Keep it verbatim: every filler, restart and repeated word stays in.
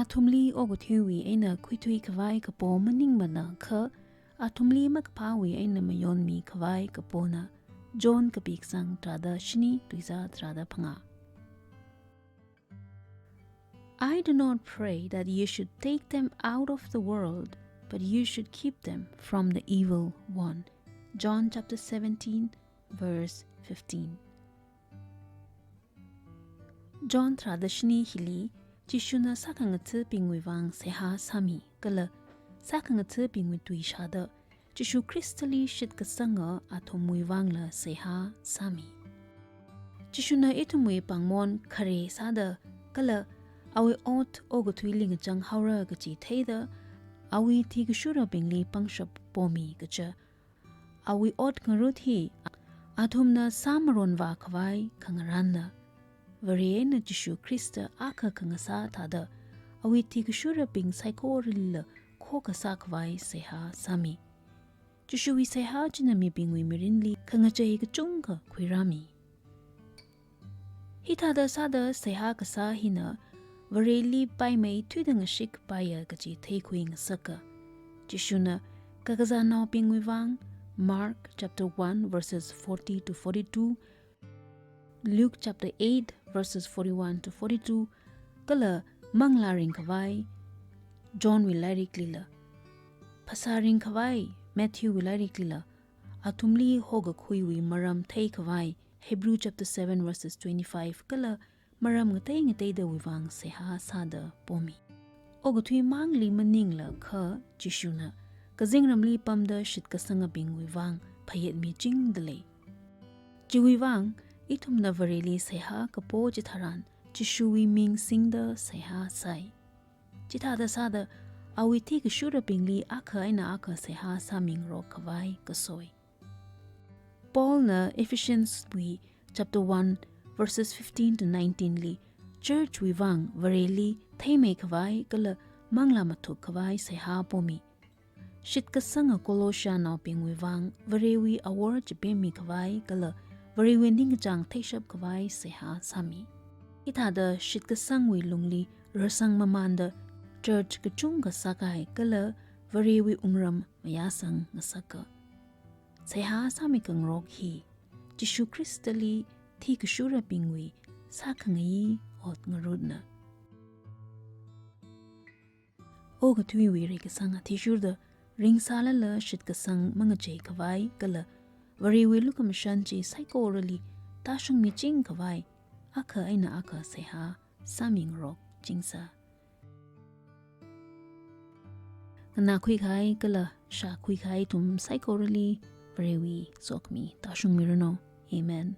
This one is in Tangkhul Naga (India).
Athumli okathuiwui eina khuithui khavai kapo maningmana kha, athumli makaphāwui eina mayonmi khavai kapona. John kapi kasang tharāda shini, tuizā tharāda phangā. I do not pray that you should take them out of the world, but you should keep them from the evil one. John chapter seventeen, verse fifteen. John tharāda shini hili, Jishuna sākhangathabingwui vang seihā sāmi, kala sākhangathabingwui tui shāda, Jishu Khristali shitkasanga athumwui vangla seihā sāmi. Jishuna ithumwui pāngmon khare sāda, kala awui ot okathuili ngachang haora kachi theida, awui thikashurabingli pangshap pomi kaja. Awui ot ngarut hi, athumna sāmaronvā khavai khangarānna. Vare eina Jishu Khrista akha khangasā thāda, awui thikashurabing saikoralila khokkha sākhavai seihā sāmi. Jishuwui seihā china mibingwui mirinli khangachei kachungkha khuirāmi. Hithāda sāda seihā kasā hina Vareli paimeithuida ngashikpaiya kachi theikhui ngasaka. Jishuna kakazānaobingwui vang, Mark chapter one verses forty to forty-two, Luke chapter eight verses forty-one to forty-two, kala manglā ringkhavai Johnwui lairiklila, phasā ringkhavai Matthewwui lairiklila, athumli hokakhuiwui maram theikhavai Hebrew chapter seven verses twenty-five kala maram ngatei ngateidawui vang seihā sāda pomi. Okathui mangli maningla kha Jishuna kazingramli pamda shitkasangabingwui vang phayet michingda lei. Chiwui vang, ithumna Vareli seihā kapo chitharan, Jishuwui ming singda seihā sāi. Chithāda sāda, awui thikashurabingli akha eina akha seihā sāmingarok khavai kasoi. Paulna Ephesianswui chapter one verses fifteen to nineteen li, church wui vang Vareli theimei khavai kala manglā mathuk khavai seihā pomi. Shitkasanga Colossianaobingwui vang Varewui awor chipemmi khavai kala Varewui ningkachāng theishap khavai seihā sāmi. Hithāda shitkasangwui lungli rarsang mamānda church kachungkha sākahai kala Varewui wungram mayāsang ngasaka. Seihā sāmi khangarok hi Jishu Khristali thikashurabingwui sākhangayi ot ngarutna. Okathuiwui reikasang athishurda ringsālala shitkasang mangachei khavai kala Varewui lukhamashan chi saikorali tāshungmiching khavai akha eina akha seihā sāmingarok chingsā. Nganākhui kahai kala shākhui kahai ithum saikorali Varewui sokhami tāshungmiranu. Amen.